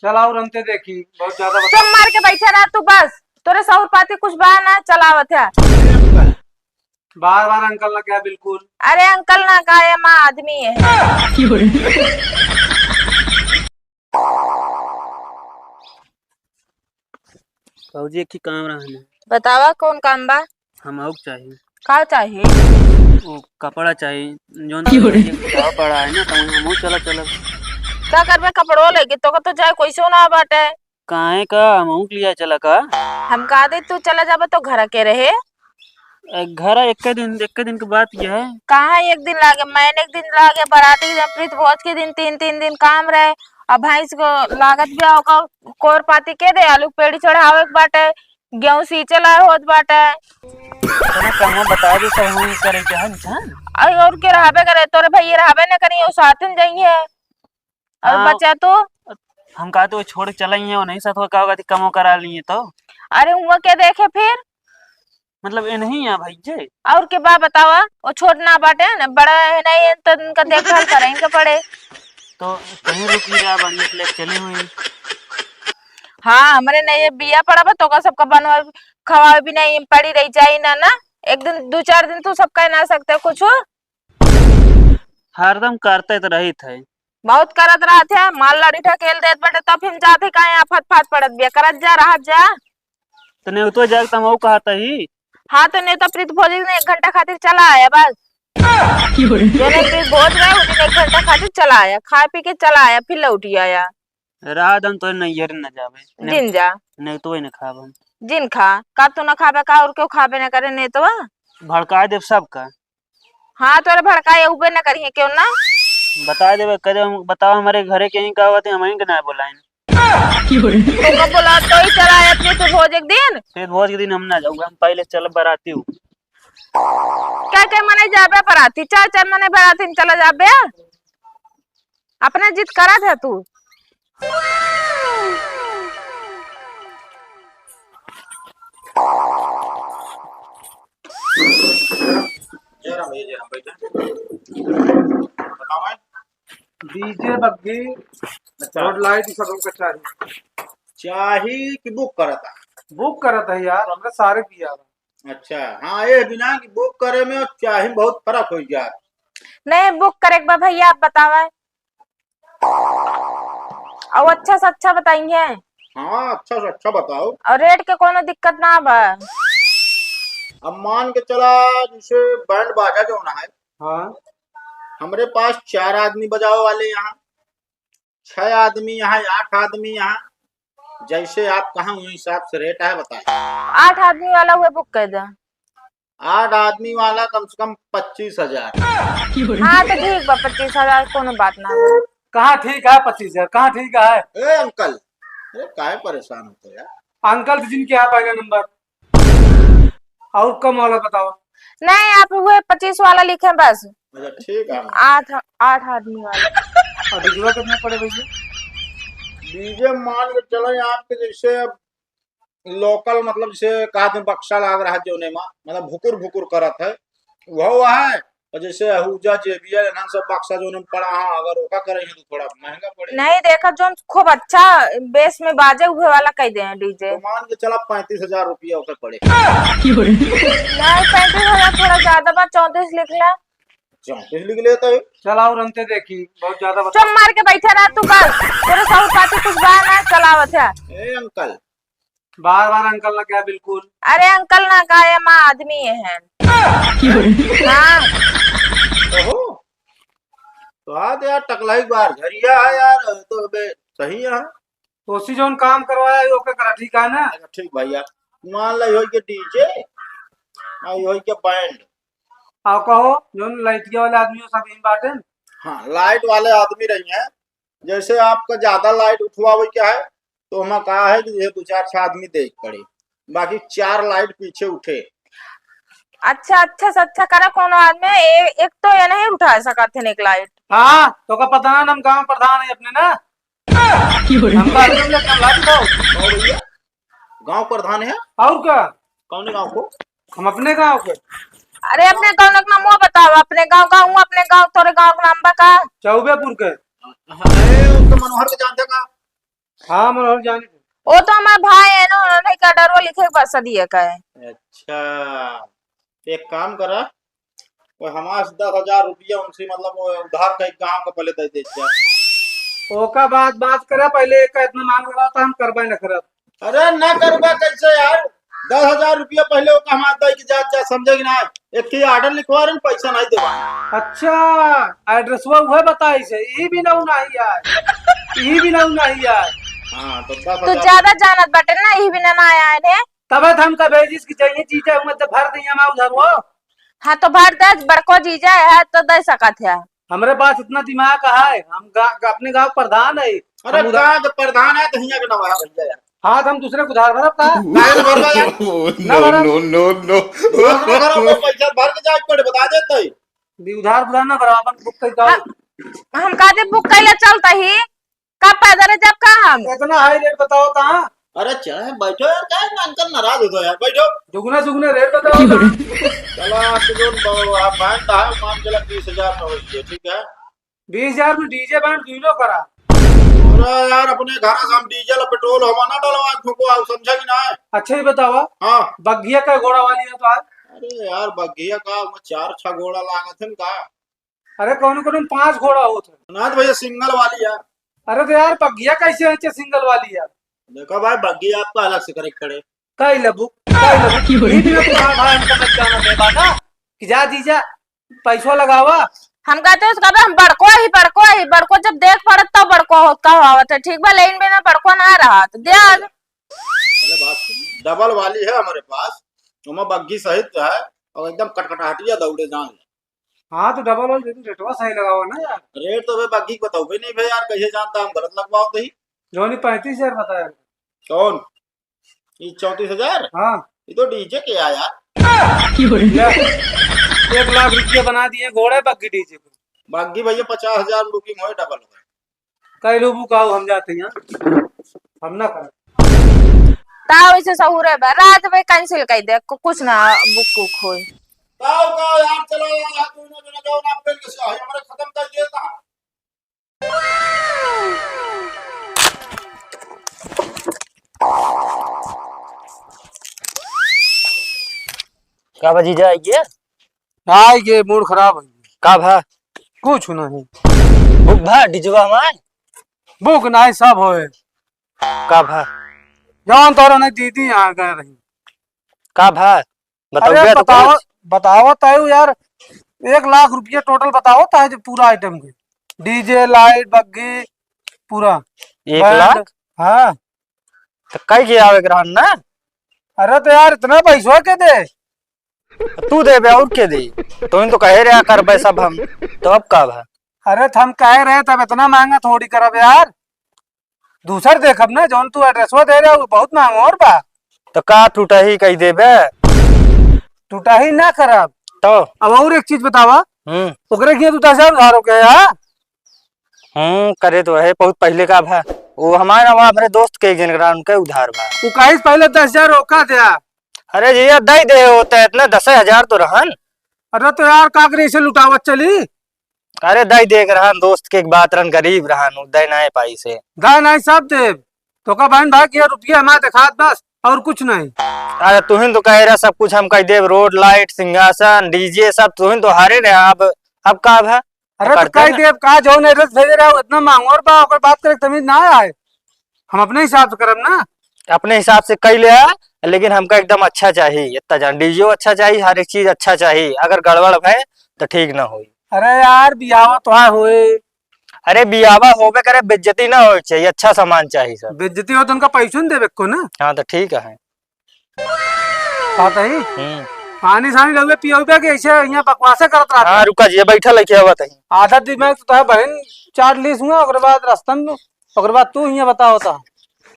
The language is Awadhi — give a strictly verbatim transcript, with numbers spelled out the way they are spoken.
चल आउर हमते देखी, बहुत ज्यादा बता। चुप मार के बैठे रह तू बस, तोरे सौर पाती कुछ बा ना, चलावत है। अरे अंकल। बार बार अंकल ना कहा बिल्कुल। अरे अंकल ना कहा, ये माँ आदमी है। भौजी, एक ही काम रहा है। बतावा, कौन काम बा? हम आउक चाही। का चाही? वो कपड़ा चाही, जौन की हो रे? ये कपड़ा पड़ा है ना, तो हम चला चला। का करबे कपड़ो लेके? तो, तो जाए कोई सो ना बाटे। काहे का? हम आउक लिया चला का? हम का दे, तू चला जाबा तो घर के रहे। ए, घर एक दिन, एक दिन के बात ये है। कहाँ एक दिन लागे, महीने के दिन लागे, बराती के दिन, प्रीत भोज के दिन, तीन, तीन दिन काम रहे। अब भैंस को लागत भी ओकर कोर पाती के दे, आलू पेड़ी चढ़ावे के बाटे, गेहूं सींचे ला होत बाटे। तने कहूँ बता दे, सब हम करे के है इंसान। अरे और के रहबे करे, तोरे भैया रहबे न करी, वो साथ में जाइए। और हाँ। बच्चा तो? हम कहा तो छोड़ के चला ही है, वो नहीं साथ हो, का होगा, कमो करा लिए तो। अरे हुआ के देखे फिर? मतलब ये नहीं है भाई जे। और के बा बतावा, वो छोट ना बाटे न, बड़ा है नहीं है, तो इनका देखभाल करें के पड़े। तो कहीं रुकी जा, बढ़िया से लेके चली हुई। हाँ, हमरे नहीं है, बिया पड़ा बा, तो का सबका बनवा खवावे भी नहीं पड़ी रही जाई ना, ना। एक दिन, दो चार दिन तू सबका ना सकते कुछ। हरदम करते तो रहित है। बहुत करत रहत है, माल लाड़ी ढकेल देत बाटे, तब फिर जात है काहे आफत फात पड़त बिया, करत जा, रहत जा। तो नेवतो जाए तो हम कहत ही। हाँ, तो नेवता प्रीत भोज के दिन एक घंटा खातिर चला आया बस। की हो रही? जो दिन प्रीत भोज रहे, उस दिन एक घंटा खातिर चला आया, खाए पी के चला आया, फिर लौट आया। रात हम तो नैहर न जावे। ने-, जिन जा। नेवतो ही न खाब हम। जिन खा, का तू न खाबे का, और क्यों खाबे न करे नेतवा? भड़का देब सबका। हाँ, तोरे भड़काए उबे न करिहे, क्यों ना? बता देबे, कदे हम, बताओ, हमरे घरे के ही का होते, हम ही के ना बोलाइन। तो कब बोला, तो ही चला आया अपने तो भोज एक दिन। फिर भोज के दिन हम ना जाऊँगा, हम पहले चल बराती हूँ। क्या क्या मने जाबे बराती, चार चार मने बराती में चला जाबे। अपने जिद करत है तू। जय राम भैया, जय राम, बैठे। बताओ। डीजे बग्गी, अच्छा। और लाइट, ई सब हमके चाही। चाही कि बुक करत है? बुक करत है यार, हमरे सारे पिया बा। अच्छा, हाँ, ये बिना कि बुक करे में और चाही में बहुत फर्क हो जात। नहीं, बुक करे के बा भैया, आप बतावा। और अच्छा से अच्छा बताइए। हाँ, अच्छा से अच्छा बताओ। और रेट के कोनो दिक्कत ना बा। अब मान के चला, जैसे बैंड बाजा जौन है, हाँ। हमरे पास चार आदमी बजावे वाले यहाँ, छह आदमी यहाँ, आठ आदमी यहाँ, जैसे आप कहा वही हिसाब से रेट है, बताए। आठ आदमी वाला हुए बुक कर दे। आठ आदमी वाला कम से कम पच्चीस हजार। हाँ, तो ठीक बा, पच्चीस हजार, कोनो बात ना बा। कहाँ ठीक है पच्चीस हजार? कहाँ ठीक है? ए अंकल, अरे काहे परेशान होते यार? अंकल तो जिनके यहाँ पहला नंबर। और कम वाला बताओ। नहीं, आप वो पच्चीस वाला लिखे बस। अच्छा, ठीक है। आठ, आठ आदमी वाला। और डीजे कितना पड़े भैया? डीजे मान के चलो, आपके जैसे अब लोकल, मतलब, जैसे कहा थे बक्सा लाग रहा है, जोने मा, मतलब, भुकुर भुकुर करत है, वह है। और जैसे आहूजा, जेबीएल, इन्हन सब बक्सा जोने मा पड़ा है, अगर ओका करे हैं तो थोड़ा महंगा पड़े। नहीं, देखा, जोन खूब अच्छा बेस में बाजे, उहे वाला कह दे हैं डीजे। तो मान के चला, पैंतीस हजार रुपया ओके पड़े। नहीं, पैंतीस हजार थोड़ा ज्यादा बा, चौंतीस लिख ला। चौंतीस लिख लेता है। चल, और हमते देखी, बहुत ज्यादा बता। चुप मार के बैठे रह तू बस, तेरे सौर पाती कुछ बा ना, चलावत है। ए अंकल, बार बार अंकल ना कहा बिल्कुल। अरे अंकल ना कहा, ये माँ आदमी ये है। हाँ। ओहो, तो हाँ तो यार, टकलाई बार झरिया है यार, तो बे सही है। तो उसी जौन काम करवाया है, ओके करा, ठीक है ना? अच्छा, ठीक भैया, मान ला, होई के डीजे, आ होई के बैंड। आओ कहो, जौन लाइटिया वाले आदमी हो, सब यहीं बाटे। हाँ, लाइट वाले आदमी रही हैं, जैसे आपका ज्यादा लाइट उठवावे के है, तो हमें कहा है कि ये दो चार छह आदमी देख पड़े, बाकी चार लाइट पीछे उठे। अच्छा, अच्छा से अच्छा करे कोनो आदमी, ए-, एक तो ये नहीं उठा सकत है एक लाइट। हाँ, तो का पता ना, हम गांव प्रधान है अपने ना। हमका एकदम ले कम लाइट दो। और भैया, गांव प्रधान है? और का? कौन गांव को? हम अपने गांव के। अरे, अपने गांव का नाम बताओ, अपने गांव का हूँ, अपने गांव, तोरे गांव का नाम बा का? चौबेपुर के। हाँ, ए, उसको मनोहर के जानते का? हाँ, मनोहर जानी। वो तो हमार भाई है ना, उन्होंने का डरवा लिखे के बस दिए का है। अच्छा, एक काम करा, वो हमार से दस हजार रुपया उनसे, मतलब, वो उधार का एक गाँव का पहले दे दे जा। ओका बाद बात करा, पहले एक इतना मांग रहा था, हम करबे न करब। अरे, ना करबा कैसे यार? दस हजार रुपया पहले ओका हमार दे के जा, जा, समझे कि ना? एक ही order लिखवा रहे, पैसा नहीं देवा। अच्छा, address वो उहे बताई से, ई भी ना नहीं यार, ई भी ना नहीं यार। हाँ, तो दस हजार। तू ज्यादा जानत बाटे ना, ई भी ना, ना आए ने। तबे तो हमका भेजिस कि चाहिए जीजा, हुआ तो भर दिया मैं उधर वो। हाँ, तो भर दे, बड़को जीजा है तो दे सकत है। हमरे पास इतना दिमाग है, हम गा-, अपने गाँव प्रधान है। अरे हम उधर गाँव के प्रधान है तो हियाँ के ना है भैया यार। हाँ, तो हम दूसरे को उधार भरब का? काहे ना भरबा यार? Oh, ना no, भरब। No, no, no। दूसरे घर में पैसा भर के जाए पड़े, बता देते ही। भी उधार बुधार ना भरब, अपन book कई का? हम, हम कहते book कैले चलता ही, का पैदल जब का हम? इतना high rate बताओ कहाँ? अरे चढ़े बैठो यार, काहे ना अंकल नाराज होता यार, बैठो। दुगना सुगना rate बताओ कहाँ? चला, आप तो जोन ब-, आप band है, मान के चला बीस हजार में होइए, ठीक है? बीस हजार में DJ band दुइनो करा। अरे यार, अपने घर से हम डीजल और पेट्रोल हम ना डलवा फूको, आप समझा कि ना? अच्छा, ये बतावा। हाँ। बग्घिया का घोड़ा वाली है तो आज? अरे यार, बग्घिया का वो चार छह घोड़ा लागत है का? अरे, कौनो कौनो में पांच घोड़ा होत है। ना तो भैया, single वाली है। अरे तो यार, बग्घिया कैसे है, single वाली है? देखो भाई, बग्घी आपका अलग से करे के पड़े। कई लेबू, कई लेबू। ई भी तो भाई, भाई, हमका मत जाना दे बाबा, कि जा जीजा, पैसवा लगावा। हम कहते हैं, उसका भी हम बड़को ही, बड़को ही, बड़को जब देख पड़त तब बड़को होत का होवत है, ठीक बा, लेकिन बिना बड़को ना रहत। दे आज। अरे बात सुनो, double वाली है हमारे पास, ओमा बग्घी सहित है, और एकदम कटकटाहटिया दौड़े जान। हाँ, तो double वाली रेटवा सही लगावा ना यार। Rate तो बे बग्घी के बताओ भाई, नहीं भाई यार, कैसे जानता हम गलत लगवाओ तो ही। जोनी पैंतीस हजार बताया। कौन? ये चौंतीस हजार? हाँ। ये तो DJ के आया यार। ले, एक लाख रुपया बना दिए घोड़े बग्घी DJ को। बग्घी भैया पचास हजार booking होए, double होए। कह लो वो कहो हम जाते हैं, हम ना करें। ताऊ इसे सहूरे बा, रात में cancel कर दे, कु-, कुछ ना book कुक होए। ताऊ का यार, चलो यार, तू ना, ना जाओ ना, अपने के से, हमारे खत्म कर दिए कहाँ? का बा जीजा, आइए। आइए, mood खराब है। का भा? कुछ नहीं। Book भा, DJ वा हमार? Book नहीं, सब होए। का भा? जौन तोरा नहीं दीदी यहाँ गए रही। का भा? अरे बताओ तो बताओ, कुछ। बताओ ताऊ यार, एक लाख रुपया total बताओ ताऊ जो पूरा item के, DJ, light, बग्घी, पूरा एक band। लाख? हाँ। तो कई के आवे के रहन ना? अरे तो यार, इतना पैसा के दे? तू देबे और के दे? तू ही तो कहे रहा करबे सब हम, तो अब का भा? अरे तो हम कहे रहे तब इतना महंगा थोड़ी करब यार, दूसर देखब ना, जौन तू address दे रहे हो, बहुत महंगा और बा। तो का टूटही कही देबे? टूटही ना करब। तो? अब और एक चीज बतावा, हम्म। ओकरे किया तू दस हजार उधार हो गया, हाँ? हम्म, करे तो है, बहुत पहले का भा। वो हमारे, वो हमारे दोस्त के एक जन के उधार बा। वो काहे से पहले दस हजार रोका दिया? अरे जी, ये दे दे होते इतना, दस हजार तो रहन। अरे तो यार, का करे, इसे लुटावत चली? अरे दे दे के रहन, दोस्त के एक बात रहन, गरीब रहन, उ दे नाहीं पाई से। दे नाहीं, सब देब। तो का बहन भाई के रुपया हमारे देखात बस, और कुछ नहीं। अरे तुहिन तो कहे रहा सब कुछ हम कह देब, road light, सिंहासन, DJ सब तुहिन तो हारे रहे, अब, अब का भा? अरे तो कह देब का, जौन address भेजे रहा, इतना महंगोर बा, ओकर बात करे के तमीज ना आए। हम अपने हिसाब से करब ना। अपने हिसाब से कई ले आ, लेकिन हमका एकदम अच्छा चाही, इतना जान, DJ अच्छा चाही, हर एक चीज अच्छा चाही। अगर गड़बड़ भय तो ठीक ना होई। अरे यार, बियाहवा तो है होए। अरे बियाहवा होबे करे, बेइज्जती ना होए चाहिए, अच्छा सामान चाही सर। बेइज्जती हो तो उनका पैसो न देबे को ना। हाँ तो ठीक है। बात है। हम्म। पानी सानी लगवे पियौबे के ऐसे यहाँ बकवासे करत रहता हाँ, है। रुका जी, बैठा लेके आवत है। आधा दिमाग तो है बहन चाट लीस हुआ, ओकरे बाद रास्ता में, ओकरे बाद तू यहाँ बताओ तो।